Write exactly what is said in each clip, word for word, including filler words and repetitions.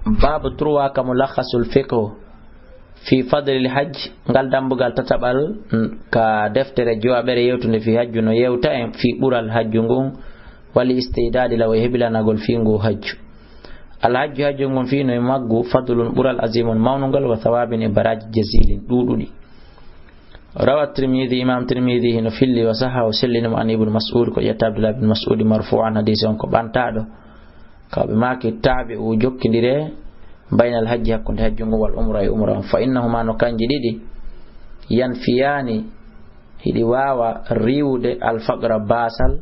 Baabu trois ka Mulakhasul Fiqh fi fadlil hajj, ngal dambugal tataɓal, mm, ka deftere jowaɓere yewtunde fi hajju, no yewta en fi ɓural hajju ngun, wali istidaadi law e hebilanagol fi ngu hajju. Al hajju, hajju ngun fi no e maggu, fadlun, ɓural, azimun, mawnungal, wa thawabin, e baraji, jazilin, ɗuɗuɗi. Rawa Tirmidhi, Imam Tirmidhi hino filli, wa sahahu, sellini mo, an Ibn Mas'ud, ko ƴetta Abdullah ibn Mas'ud marfu'an, hadisi on ko ɓantaɗo. Ka ɓe maaki tabi'u jokkindire baynal hajji, hakkunde hajju ngun, wal umra, e umra on. Fa innahuma, no kanji ɗiɗi, yanfiyani, hiɗi waawa riiwude, al faqra, baasal,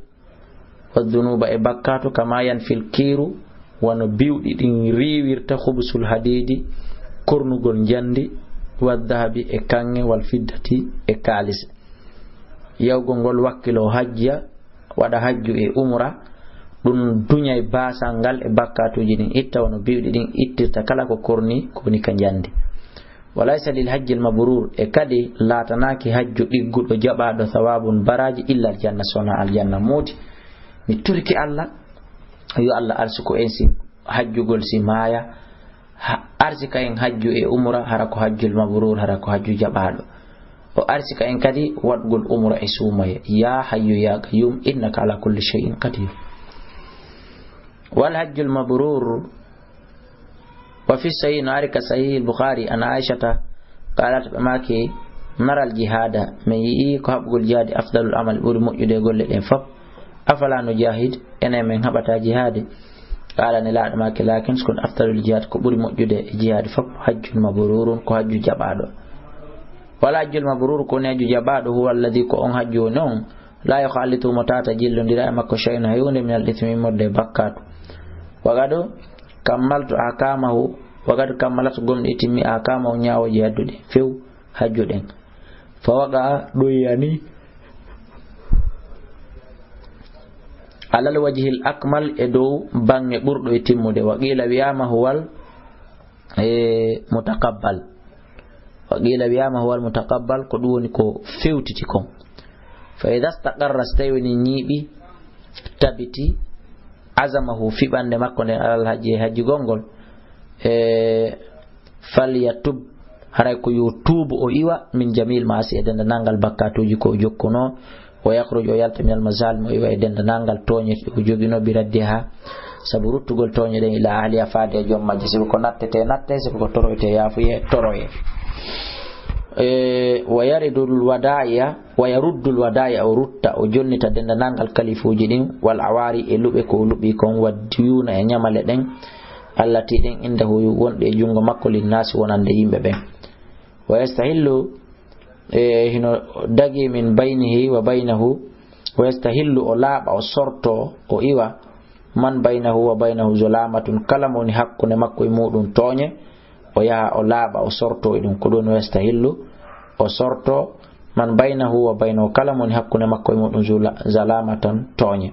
wa dhunuba, e bakkaatu, kama yanfil kiiru, wano biwɗi ɗin riiwirta, khubsul hadidi, kornugol njandi, wa dhahabi, e kaŋŋe, wal fiddati, e kaalis. Yawgol ngol wakkilo hajja, waɗa hajju e umra, ɗum duñay baasal ngal e bakkaatuuji ɗin itta, wano biwɗi ɗin ittirta kala ko korni, ko woni ka njandi. Wa laysa lil hajjil mabrur, e kadi laatanaaki hajju ɗigguɗo jaɓaaɗo, thawabun, baraji, illa aljanna, sona aljanna. Moodi, mi turki Allah, yo Allah arsuku en si hajjugol si maaya, ha-, arsika en hajju e umra, hara ko hajjul mabrur, hara ko hajju jaɓaaɗo. O arsika en kadi waɗgol umra e suumaye. Ya hayyu ya qayyum, innaka ala kulli shay'in qadir. Wal hajjul mabrur, wa fi sahih, no ari ka sahih al Bukhari, an Aishata, qalat, ɓe maaki, naral jihada, min yi'i ko haɓugol jihadi, afdalul amal, ɓuri moƴƴude e golle ɗen fop. Afala nujahid, enen min haɓata jihaade? Qala, Nelaaɗo maaki, lakin, so kon afdalul jihad, ko ɓuri moƴƴude e jihaade fop, hajjun mabrurun, ko hajju jaɓaaɗo. Wal hajjul mabrur, ko woni hajju jaɓaaɗo, huwa alladhi, ko on hajju woni on, la yukhalitu, mo tata jillondira e makko, shay'un, hay huunde, minal ithmi, immorde e bakkaatu. Wa qad kammaltu ahkamahu, wa qad kammalat, gomɗi timmi, ahkamahu, ñaawooji hadduɗi few hajju ɗen. Fa waqa, ɗoyani, alal wajhil akmal, e dow baŋŋe ɓurɗo e timmude. Wa qila wiyama huwal, e, mutaqabbal. Wa qila wiyama huwal mutaqabbal, ko ɗum woni ko fewtiti kon. Fa idha istaqarra, so tawi woni ñiiɓi, tabiti, azamahu, fiɓande makko nden, alal hajji, e hajjugol ngol, e, falyatub, haray ko yo tuubu, o iwa, min jamil maasi, e dendanangal bakkatuuji ko o jokkuno, o yakhruj, o yalta, minal mazalim, o iwa e dendanangal tooñe o jogino, bi raddiha, sabu ruttugol tooñe ɗen, ila ahliha, faade e joom majje, sibu ko nattete natte, sibu ko toroyte yaafuye toroye. E, wa yaridul wada'iya, wa yaruddul wada'iya, o rutta, o jonnita dendanangal kalifuuji ɗin, wal awari, e luɓe ko o luɓi kon, wa diyuna, e ñamale ɗen, allati, ɗen indahu, wonɗi e junngo makko, linnaasi, wonande yimɓe ɓen. Wa yastahillu, e, hino dagi, min baynihi wa baynahu, wa yastahillu, o laaɓa, o sorto, o iwa, man baynahu wa baynahu zalamatun, kala mo woni hakkunde makko e muɗum tooñe, o yaha o laaɓa, o sorto e ɗum, ko ɗum woni wa yastahillu, o sorto, man baynahu wa baynahu, kala mo woni hakkunde makko e muɗum zula-, zalamatan, tooñe.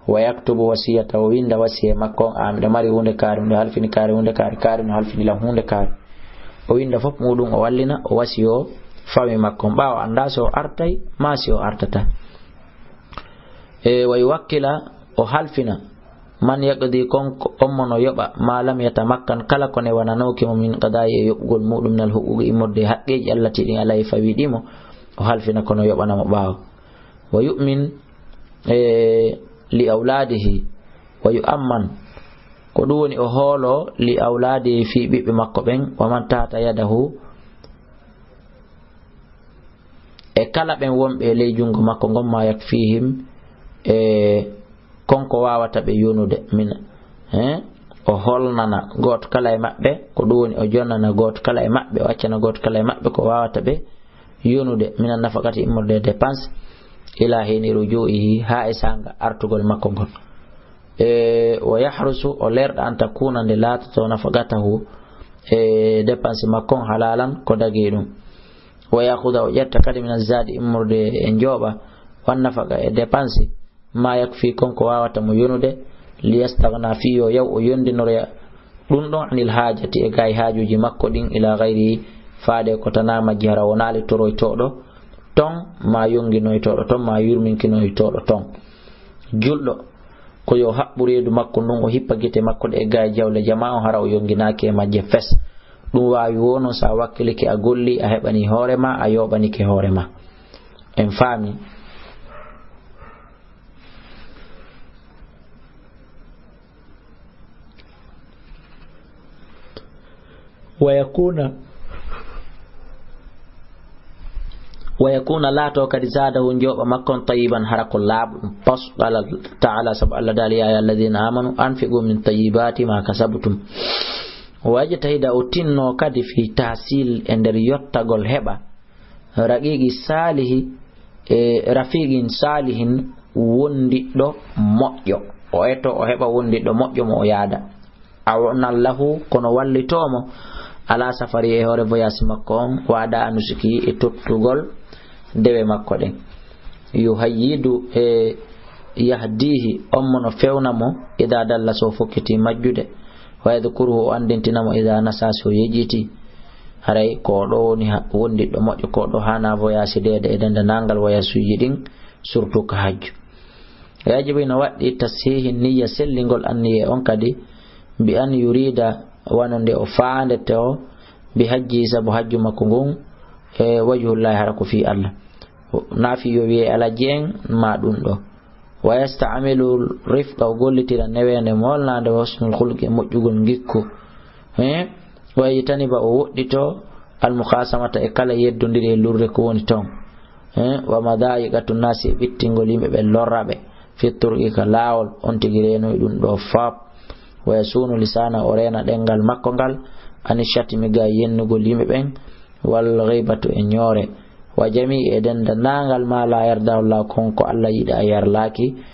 Wa yaktubu wasiyata, o winda wasiya makko on, a miɗo mari huunde kaari, miɗo halfini kaari, huunde kaari, kaari no halfini lam huunde kaari. O winda fof muɗum, o wallina, o wasiyo famille makko on. Ɓaawo annda si o artay, maa si o artata. E, wa yuwakkila, o halfina, man yaqdi, kon ko on mo no yoɓa, ma lam yatamakkan, kala ko newananooki mo, min qada'i, e yoɓugol muɗum, minal huquqi, immorde e haqqeeji, allati, ɗin, alayhi, fawiɗi mo, o halfina kono yoɓana mo ɓaawo. Wa yu'min, e, li awladihi, wa yu'amman, ko ɗum woni o hoolo, li awladihi, fii ɓiɓɓe makko ɓen, wa man tahta yadahu, e kala ɓen wonɓe e ley junngo makko ngon, ma yakfihim, e kon ko waawata ɓe yonude, min, eh, o holnana gooto kala e maɓɓe, ko ɗum woni o jonnana gooto kala e maɓɓe, o accana gooto kala e maɓɓe ko waawata ɓe yonude, minan nafaqati, immorde e dépense, ila hini ruju'ihi, haa e saanga artugol makko ngol. E, wa yahrusu, o lerɗa, an takuna, nde laatoto, nafaqatahu, e, dépense makko on, halalan, ko dagi ɗum. Wa yakhuda, o ƴetta kadi, mina zadi, immorde e njooɓa, wan nafaqa, e dépense, ma yakfi, kon ko waawata mo yonude, li yastaghna, fii yo yaw o yondinoroya ɗum ɗon, anil haajati, e gaay haajuuji makko ɗin, ila ghayrihi, faade ko tanaa majji, hara wonaali toroytooɗo ton, ma yonginoytooɗo ton, ma yurminkinoytooɗo ton. Julɗo, Ko yo haɓɓu reedu makko ndun, o hippa gite makko ɗe e gaay jawle jamaa on, hara o yonginaaki e majje fes. Ɗum waawi woo non, so a wakkilike, a golli, a heɓani hoore ma, a yooɓanike hoore ma. En faami? Wa yakuna, wa yakuna, laato kadi, zaadahu, njooɓa makko on, tayyiban, hara ko laaɓɗum, pos. Qala taala, sabu Allah daali, "Ya ayyuha alladhina amanu, anfiqu min tayyibati ma kasabtum." Wajtahida, o tinno kadi, fi tahsil, e nder yottagol heɓa, raqiqi saalihi, e rafiqin saalihin, wondiɗɗo moƴƴo. O eto, o heɓa wondiɗɗo moƴƴo mo o yaada. Aw nallahu, kono wallitoo mo, ala safari, e hoore voyage makko on, wa ada nusuki, e tottugol dewe makko ɗen. Yuhayyidu, e yahdihi, on mo no fewna mo, ida dalla, so fokkiti majjude, wa yadhkuruhu, o anndintina mo, ida nasa, so yejiti. Haray ko ɗo woni ha-, wondiɗɗo moƴƴo, ko ɗo haana voyage deede e denndaangal voyage uji ɗin, surtout ka hajju. Yajibu, ina waɗɗi, tashihi niyya, sellingol anniye on kadi, bi an yurida, wano nde o faandete o, bi hajji, sabu hajju makko ngun, e wajhullahi, hara ko fii Allah. Naa fii yo wi'e Alhaji en, ma ɗum ɗo. Wa yasta'milu rifqa, o gollitira neweende moolnaande, wa husnul khulqi, e moƴƴugol ngikku. He? Wa yajtaniba, o woɗɗito, al mukhasamata, e kala yeddondiri e lurre ko woni ton. He? Wa madayiqatu nasi, e ɓittingol yimɓe ɓe, lorra ɓe, fi turqi, ka laawol, on tigi reenoy ɗum ɗo fop. Wa yasunu lisana, o reena ɗemngal makko ngal, ani shatmi, ga yennugol yimɓe ɓen, wal ghaybatu, e ñoore, wa jami'i, e denndaangal ma la yardahu Allah, kon ko Allah yiɗa a yarlaaki,